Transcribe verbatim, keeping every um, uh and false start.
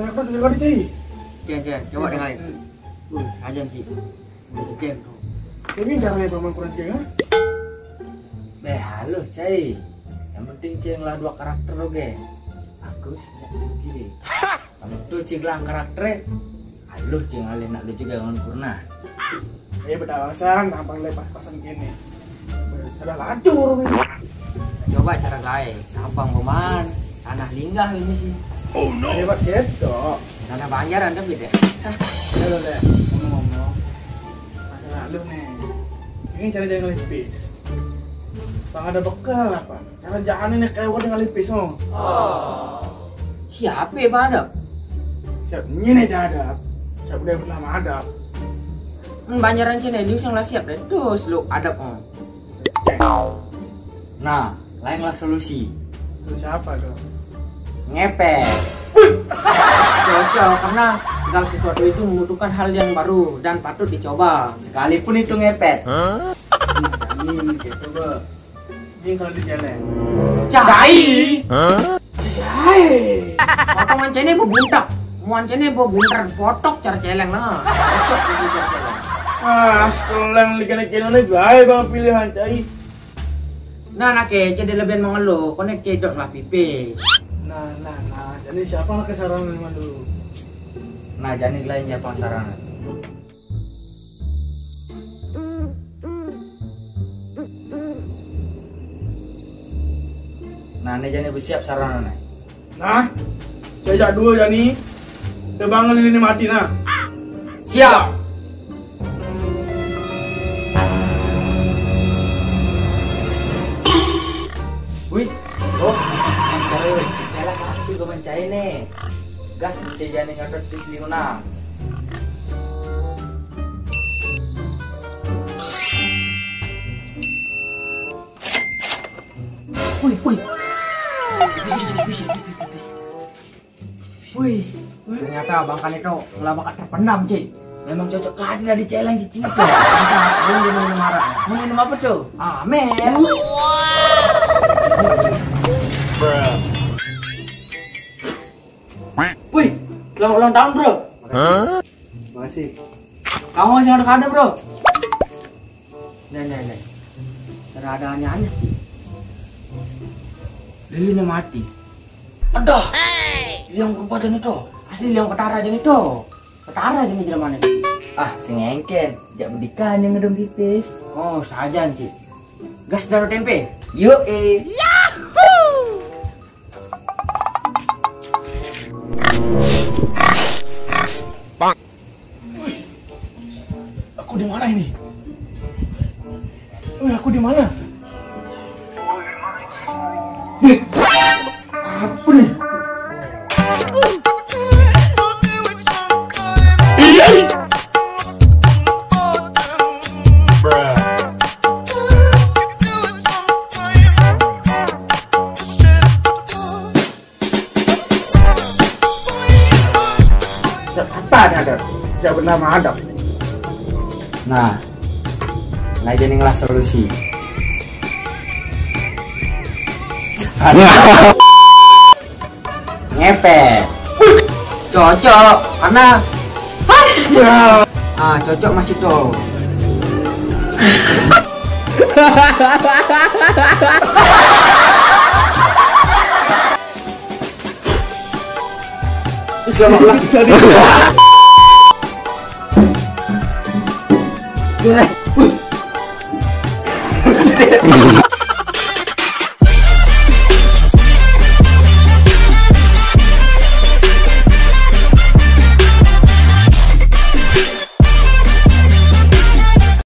Kenapa tuh, kenapa, Cai? Cen, Cen, coba dengerin. Wih, aja sih. Udah gede tuh. Ini caranya paman kurang, Cai, ha? Beh, halus, Cai. Yang penting, Cai, ngelah dua karakter, oke? Aku sih nggak suka. Kamu tuh, Cai, ngelah karakter. Halus, Cai, ngalih nak lu juga ngan purna. Eh, beralasan, tampang lepas pasan kene. Sudah lacur, men. Coba cara lain, gampang, paman. Tanah linggah ini sih. Oh no. Hebat gitu. Tanah Banjar ada beda. Hah, udah, udah. Ngomong-ngomong, masalah lu nih. Ini cara jangan ngelipis. Bang, ada bekal apa? Cara jangan ini kayak udah ngelipis, oh. Siapa ya, Pak Adap? Siap, ini nih ada. Siap udah pernah ada. Hmm, Banjaran Cina Lius yang lah siap deh. Terus lu Adap, oh. Nah, lain lah solusi. Solusi apa tuh? Ngepet. Cocok, karena segala sesuatu itu membutuhkan hal yang baru dan patut dicoba. Sekalipun itu ngepet. Ini gitu, Bang. Ini kalau di celeng. Cai. Cai. Potongan cene bebuntak. Muan cene bebuntar potok cara celeng lah. Potok gitu cara celeng. Ah, sekeleng di kene kene nih, Cai, Bang, pilihan, Cai. Nah, nak kece dia lebih mengeluh, konek cedok lah pipis. Nah, nah, nah, jadi siapa nak kesaran lima dulu? Nah, jadi lain siapa saran? Nah, ini jadi bersiap sarana nih. Nah, sejak dua jani, tebang lilin mati nah. Siap. Wih, oh, mencari, mencari aku ke mencari nih. Gas, mencari jani nyotot di sini nah. Wih, wih. Wih, ternyata Bang Kanito ngelama terpendam, Cik. Memang cocok kali lah di celeng, Cik. Mantap, belum dia minum marah. Mau minum apa tuh? Amin. Wih, selamat ulang tahun, Bro. Makasih. Kamu masih ada kado, Bro? Nih, nih, nih. Ada-ada aneh-aneh, Cik. Lilinnya mati. Aduh. Liang berubah jadi itu. Asli liang petara jadi itu. Petara jadi jelema nih. Ah, sing engken. Jak bedikan yang ngedem pipis. Oh, saja, Cik. Gas daru tempe. Yuk, eh. Wih, aku di mana ini? Wih, aku di mana? Nih, apa nih? Siapa ada? Siapa nama ada? Nah, nah jadi ngelah solusi. Ngepet. Cocok, karena ah, cocok masih tuh. Terus lama lagi tadi.